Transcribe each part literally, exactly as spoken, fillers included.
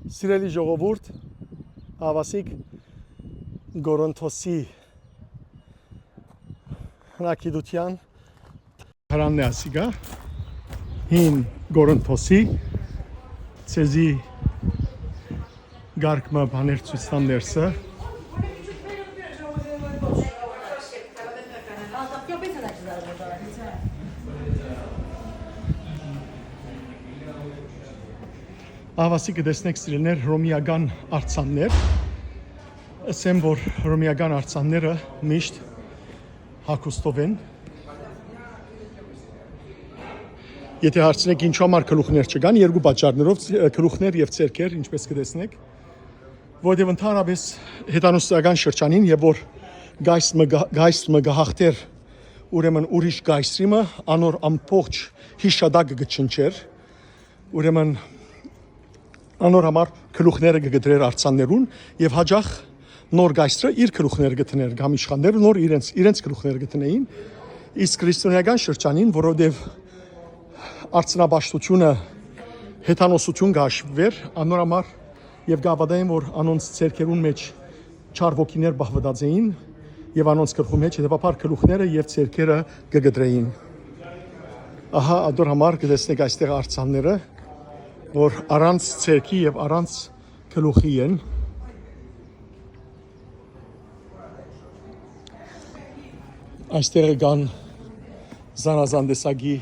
Սիրելի ժողովուրդ, ահաւասիկ Կորինթոսի հնագիտութեան հրանն է ասիկա, հին Կորինթոսի, ցեզի կարգ մը բաներ ցոյց տամ ներսը։ Ահաւասիկ կը տեսնէք, սիրելիներ, հռոմէական արձաններ։ Ըսեմ, որ հռոմէական արձանները միշտ հագուստով են։ Եթե հարցնեք, ինչու համար գլուխներ չկան, երկու պատճառներով, ց-, գլուխներ եւ ձեռքեր, ինչպես կը տեսնեք, որովհետեւ ընդհանրապես հեթանոսական շրջանին, եւ որ կայսր մը գա-, կայսր մը կը հաղթէր, ուրեմն ուրիշ կայսրի մը, անոր ամբողջ յիշատակը կը չնչէր, ուրեմն անոր համար գլուխները կը կտրեր արձաններուն, եւ յաճախ նոր կայսրը իր գլուխները կը դներ, կամ իշխանները նոր իրենց, իրենց գլուխները կը դնէին, իսկ քրիստոնէական շրջանին, որովհետեւ արձանապաշտությունը հեթանոսություն կը հաշուէր, անոր համար եւ կը հաւատային, որ անոնց ձեռքերուն մէջ չար ոգիներ պահուած էին եւ անոնց գլխու մէջ, հետեւաբար գլուխները եւ ձեռքերը կը կտրեին։ Ահա, ադոր համար կը տեսնեք այստեղ արձանները, որ առանց ձեռքի եւ առանց գլուխի են։ Այստեղ կան զանազան տեսակի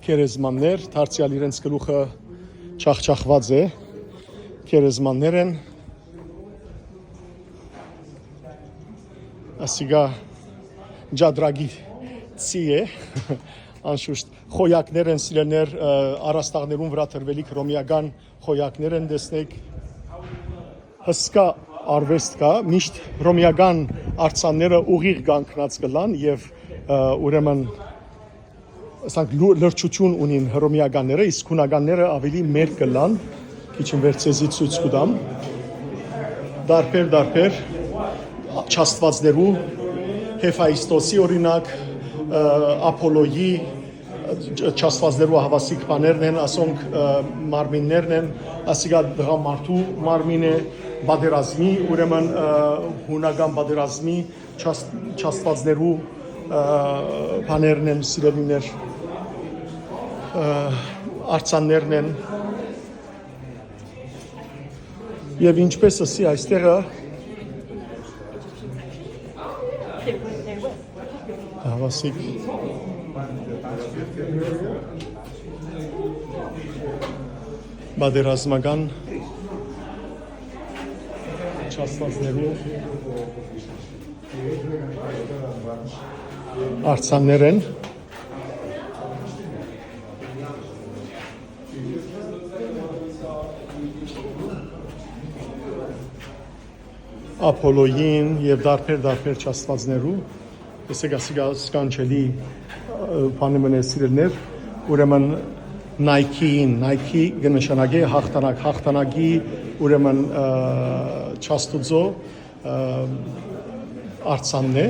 գերեզմաններ, դարձեալ իրենց գլուխը չախչախուած է, գերեզմաններ են, ասիկա Ջադրագի ծի է, անշուշտ խոյակներ են, սիրելիներ, ը, առաստաղներուն վրայ դրուելիք հռոմէական խոյակներ են, տեսնեք, հսկայ արուեստ կայ, միշտ հռոմէական արձանները ուղիղ կանգնած կ'ըլլան եւ, ը, ուրեմն, ասենք, լու-, լրջութիւն ունին հռոմէականները, իսկ յունականները աւելի մերկ կ'ըլլան, քիչ ին վեր ձեզի ցոյց կու տամ, տարբեր, տարբեր չաստուածներու, Հեֆայստոսի օրինակ, ը, Ափոլոյի, չ-, չաստուածներու ահաւասիկ բաներն են, ասոնք, ը, մարմիններն են, ասիկա տղամարդու մարմին է, պատերազմի, ուրեմն, ը, յունական պատերազմի չաս-, չաստուածներու, ը, բաներն են, սիրելիներ, ը, արձաններն են։ Եւ ինչպես ըսի այստեղը, ահաւասիկ պատերազմական չաստուածներու արձաններ են։ Ափոլոյին եւ տարբեր, տարբեր չաստուածներու, տեսեք, ասիկա սքանչելի, ը, բանի մնե, սիրելիներ, ուրեմն Նայքիին, Նայքի կը նշանակէ հաղթանակ, հաղթանակի, ուրեմն, ը, չաստուծո, ը, արձանն է,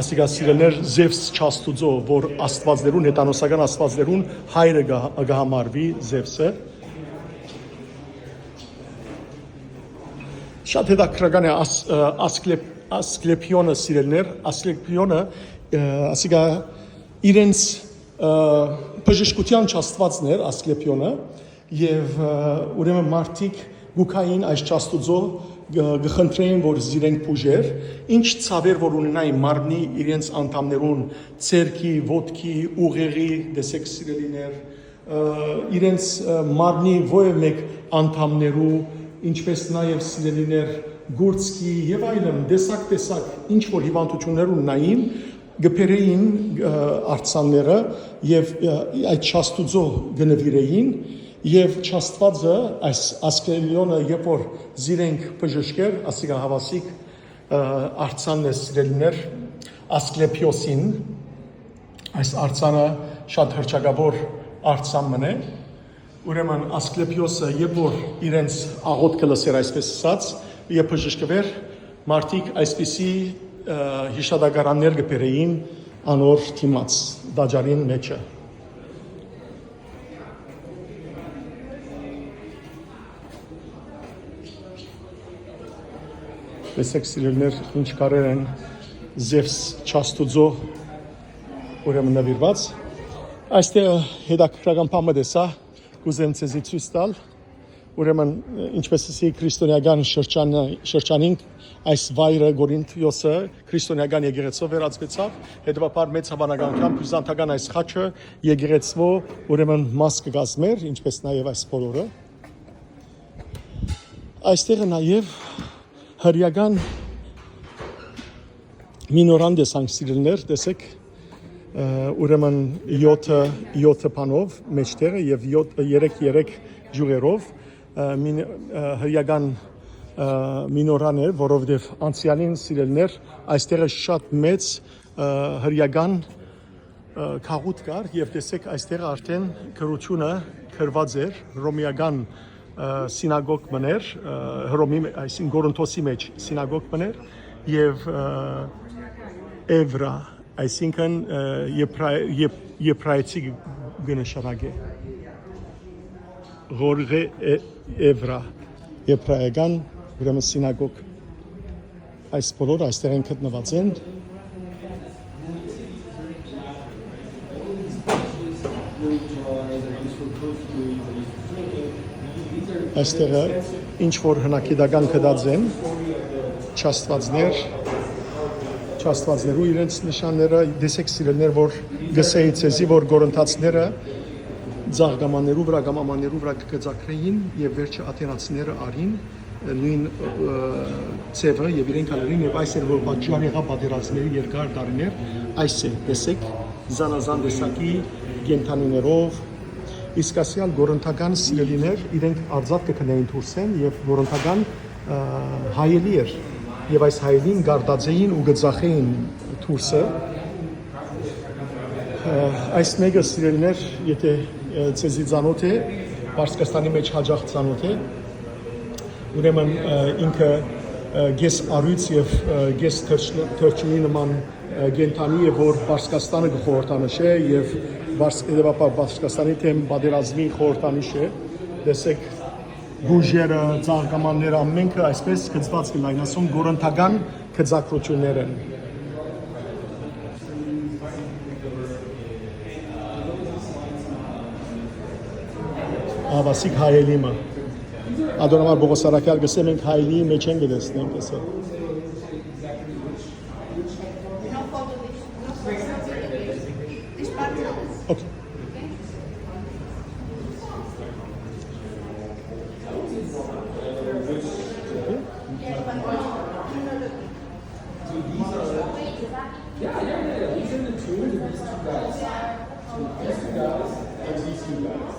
ասիկա, սիրելիներ, Զևս չաստուծո, որ աստուածներուն, հեթանոսական աստուածներուն հայրը կը, կը համարուի Զևսը։ Շատ հետաքրքրական է աս-, ը, Ասկլեպ-, Ասկլեպիոնը, սիրելիներ, Ասկլեպիոնը, ը, ասիկա իրենց, ը, բժշկութեան չաստուածն էր Ասկլեպիոնը, եւ, ը, ուրեմն մարդիկ գուքային այս չաստուծո, ը, կը խնդրեին, որ զիրենք բուժեր, ինչ ցաւեր որ ունենային մարմնի իրենց անդամներուն, ձեռքի, ոտքի, ուղեղի, տեսեք, սիրելիներ, ը, իրենց, ը, մարմնի որևէ մէկ անդամներու, ինչպես նաեւ, սիրելիներ, գուրծքի եւ այլն, տեսակ-տեսակ ինչ որ հիվանդութիւններ ուննային, կը բերէին, ը, արձանները եւ, ը, այդ չաստուծո կը նուիրէին, եւ չաստուածը, այս Ասկլեպիոնը, երբ որ զիրենք բժշկեր, ասիկա ահաւասիկ, ը, արձանն է, սիրելիներ, Ասկլեպիոսին, այս արձանը շատ հռչակաւոր արձան մըն է, ուրեմն Ասկլեպիոսը, երբ որ իրենց աղօթքը լսեր, այսպես ասած, եւ բժշկուեր, մարդիկ այսպիսի, ը, յիշատակարաններ կը բերէին անոր դիմաց տաճարին մէջը։ Տեսեք, սիրելիներ, ինչ կարեր են Զևս Չաստուծո, ուրեմն նվիրված։ Այստեղ հետաքրքրական բան մը տեսայ, կ'ուզեմ ձեզի ցոյց տալ։ Ուրեմն, ինչպես ասի, քրիստոնեական շրջանը, շրջանին այս վայրը, Կորինթիոսը, քրիստոնեական եկեղեցով վերածուեցաւ, հետեւաբար մեծ հաւանականությամբ բիզանթական այս խաչը եկեղեցվո, ուրեմն, մաս կը կազմէր, ինչպես նաեւ այս բոլորը։ Այստեղ է նաև հրեական մինորան տեսանք, սիրելիներ, տեսեք, ը, ուրեմն յոթը, յոթը բանով մեջտեղը եւ յոթ, երեք, երեք ջուղերով, ը, մին-, ը, հրեական, ը, մինորան է, որովհետեւ անցեալին, սիրելիներ, այստեղը շատ մեծ, ը, հրեական, ը, գաղութ կար, եւ տեսեք, այստեղ արդեն գրությունը գրված էր, հռոմեական, ը, սինագոգ մըն էր, ը, Հռոմի մէ-, այսինքն Կորինթոսի մեջ սինագոգ մըն էր, եւ, ը, Էվրա, այսինքն, ը, եբրայ-, ե-, եբրայեցի կը նշանակէ։ Ղորղէ Է-, Էվրա, եբրայական, ուրեմն սինագոգ։ Այս բոլորը այստեղ են գտնուած են։ Այստեղը ինչ որ հնագիտական գտած են, չաստուածներ, չաստուածներու իրենց նշանները, տեսեք, սիրելիներ, որ գսեի ձեզի, որ Կորինթացիները ծաղկամաններու վրայ կամ ամաններու վրայ կը գծագրէին եւ վերջը աթենացիները արին, ը, նոյն, ը, ձեւը եւ իրենք ալ արին, եւ այս էր, որ պատճառ եղաւ պատերազմների երկար տարիներ, այս է, տեսեք, զանազան տեսակի կենդանիներով, իսկ ասիալ կորինթական սիրելիներ իրենք արծաթ կը գնային դուրսէն եւ կորինթական, ը, հայելի էր եւ այս հայելին գարտած էին ու կը ծախէին դուրսը։ Ը, այս մէկը, սիրելիներ, եթե, ը, ձեզի ծանոթ է, Պարսկաստանի մեջ յաճախ ծանոթ է, ուրեմն, ը, ինքը, ը, կես առոյծ եւ, ը, կես թռչ-, թռչունի նման, ը, կենդանի է, որ Պարսկաստանը կը խորհրդանշէ եւ Պարս-, հետեւաբար Պարսկաստանի դէմ պատերազմի խորհրդանիշ է։ Տեսեք, գուժերը, ծաղկամանները, ամենքը այսպես գծված կը լային, ասում կորինթական գծագրութիւններ են։ Ահա, ասիկ հայելի մը։ Ատոնամար Պողոս Արաքեալ կը ասէ, մենք հայելի մեջ են կը տեսնենք, կը ասէ։ Okay. So these are, yeah, yeah, yeah, yeah. These are the two, these two guys. So these two guys and these two guys.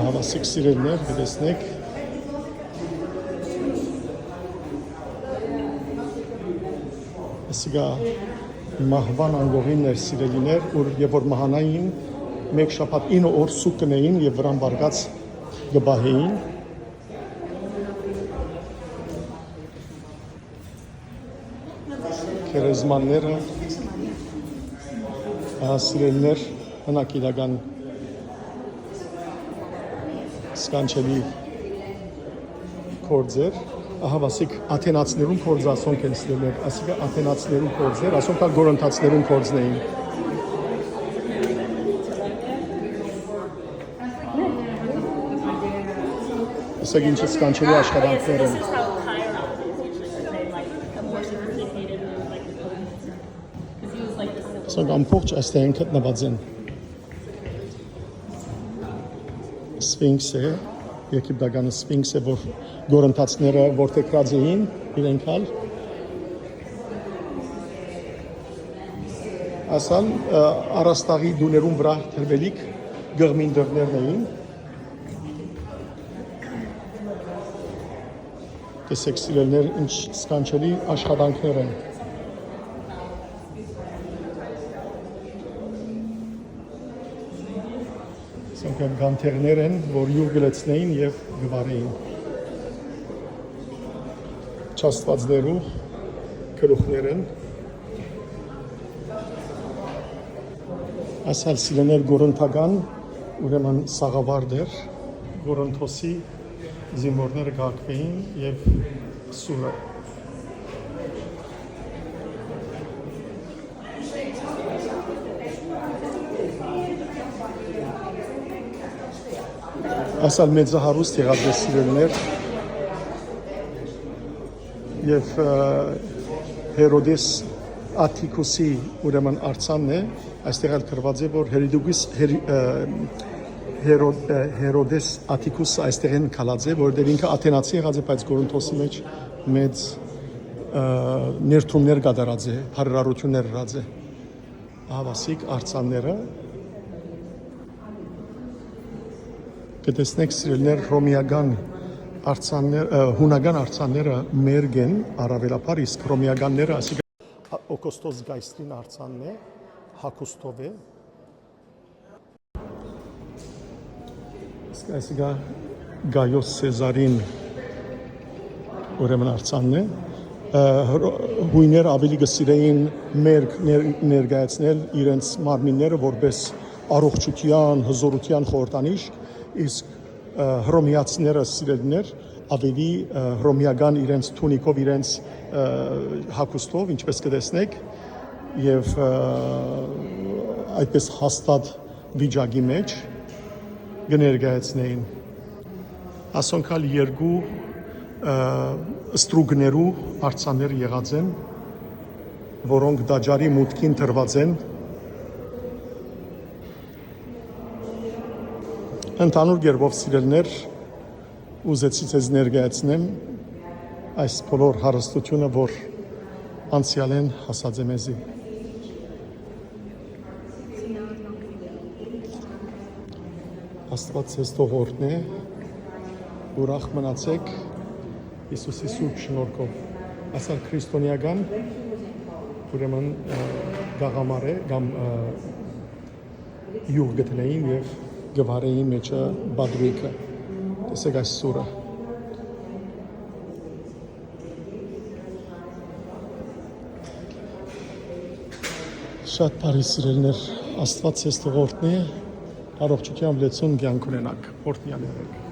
Ահա, սիրելիներ, կտեսնեք։ Ասիկա մահուան անկողինն էր, սիրելիներ, ուր երբ որ մահանային, մեկ շաբաթ ինը օր սուգ կ'ընէին եւ վրան վարկած կը պահէին։ Գերեզմանները, ահա, սիրելիներ, հնագիտական սքանչելի գործեր, ահա, ասիկ աթենացիներուն գործ ասոնք են, սիրելիներ, ասիկա աթենացիներուն գործ էր, ասոնք ալ կորինթացիներուն գործն էին։ Տեսեք ինչ սքանչելի աշխատանքներ են։ Ասոնք ամբողջ այստեղ են գտնված են։ Սֆինքս է, եգիպտական սֆինքս է, որ կորինթացիները որդեգրած էին իրենք ալ։ Ասան, ը, առաստաղի դուներուն վրայ դրուելիք կղմին դռներն էին։ Տեսեք, սիրելիներ, ինչ սքանչելի աշխատանքներ են։ Սրանք կանթեղներ են, որ յուղ կը լցնեին եւ կը վառեին։ Չաստվածներու գլուխներ են։ Ասալ սիրելիներ, կորինթական, ուրեմն, սաղավարտ էր, Կորինթոսի Զինուորները կհակվէին եւ սուրը։ Ասալ մեծահարուստ եղած է, սիրելիներ, եւ, ը, Հերոդես Աթիքուսի, ուրեմն, արձանն է, այստեղ ալ գրուած է, որ Հերիդուկիս, Հերի-, ը, Հերո-, ը, Հերոդես Աթիքուս այստեղէն գալած է, որովհետեւ ինքը աթենացի եղած է, բայց Կորինթոսի մէջ մեծ, ը, ներդրումներ կատարած է, բարերարութիւններ ըրած է։ Ահա ասիկ արձանները։ Կը տեսնէք, սիրելիներ, հռոմեական արձաններ-, ը, հունական արձանները մերկ են առաւելաբար, իսկ հռոմեականները, ասիկա Օգոստոս Գայսրին արձանն է, հագուստով է։ Իսկ այսիկա Գայոս Սեզարին, ուրեմն, արձանն է։ Ը, հր-, հոյները աւելի կը սիրէին մերկ ներ-, ներկայացնել իրենց մարմինները որպես առողջութեան, հզօրութեան խորհրդանիշ, իսկ, ը, հռոմեացիները, սիրելիներ, աւելի, ը, հռոմեական իրենց թունիկով, իրենց, ը, հագուստով, ինչպես կը տեսնէք, եւ, ը, այդպես հաստատ վիճակի մէջ կը ներկայացնէին։ Ասոնք ալ երկու, ը, ստրուկներու արձաններ եղած են, որոնք տաճարի մուտքին դրուած են։ Ընդհանուր կերպով, սիրելիներ, ուզեցի ձեզ ներկայացնեմ այս բոլոր հարստությունը, որ անցեալէն հասած է մեզի։ Աստուած ձեզ թող օրհնէ, ուրախ մնացէք Յիսուսի սուրբ շնորհքով։ Ասալ քրիստոնեական, ուրեմն, ը, գաղամար է կամ, ը, յուղ գտնեին եւ գը վառեին մեջը պատրոյքը։ Տեսեք այս սուրը։ Շատ բարի, սիրելիներ, Աստուած ձեզ թող օրհնէ, առողջութեամբ լեցուն կեանք ունենաք, օրհնեալ եղէք։